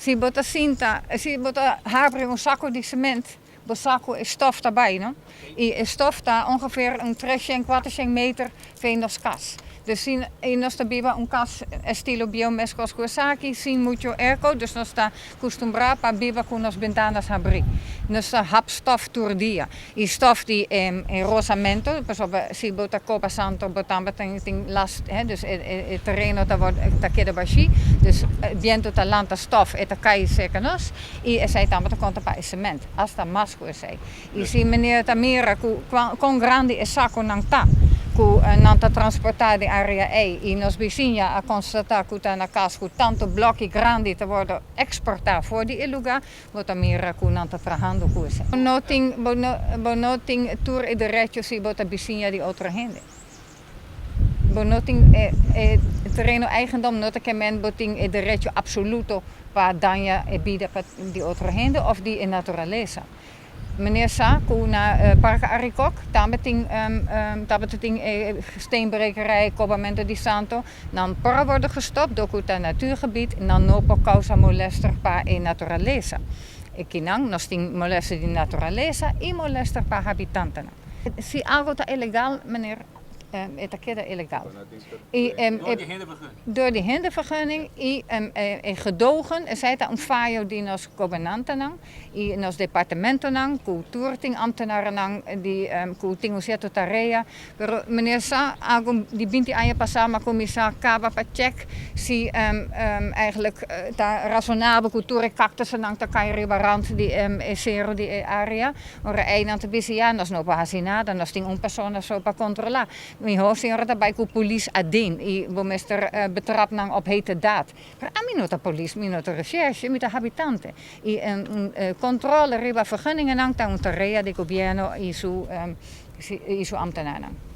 Si bo ta sinta, si bo ta habri un saco di cement, bo sa cu e stof ta bay, no? Y e stof ta ongeveer un 300, 400 meter fen nos cas. Dus si y nos ta biba un cas estilo bieu mescos cu esaki, sin mucho airco, dus nos ta custumbra pa biba cu nos bentanas habri. Nos ta hap stof tur dia. Y stof di e rosamento, pasobra si bo ta coba santo bo tambe tin last, he, dus e tereno ta word ta keda bashi, dus biento ta lanta stof, e ta cay cerca nos, y esey tambe ta conta pa e cement, hasta mas cu esey. Y si meneer ta mira cu con grandi e saconan ta cu nan ta transporta den area ey, y nos bisiña a constata cu ta na cas cu tanto bloki grandi ta wordo exporta for di e lugar, Bo ta mira ku nan ta trahando ku esei. Bo no tin, bo no, bo no tin tur e derecho si bo ta bisiña di otro hende. Bo no tin e, e tereno eigendom no ta ke men bo tin e derecho absoluto pa daña e bida pa di otro hende of di e naturalesa. Meneer sa ku na Parke Arikok tambe tin tabata tin e steenbrekerij, kobamento di santo. Nan por a wordo gestop dor ku ta natuurgebied, nan no por kousa molester pa e naturalesa. E kinan nos tin molester di naturalesa i molester pa habitantenan. Si algo ta ilegal, meneer, e ta keda ilegal. I Door di hindervergunning i e gedogen, esei ta un fayo di nos gobernantenan. I nos departamentonan ku tur tin ambtenarennan di ku tin un sierto tarea, pero meneer sa algo di binti aña pasá mi a kuminsá kaba pa chèk si eigenlijk ta rasonabel ku tur e kaktusennan ta kai riba rant di e sero di e área. Ora einan ta bisa ya nos no por hasi nada, nos tin un persona so pa kontrolá. Mihó señora ta bai ku polis aden i bo mester betrap nan op hete daad. Pero ami no ta polis, mi no ta recherche, mi ta habitante. I controle riba vergunningennan ta un tarea di gobierno i su i su ambtenaarnan.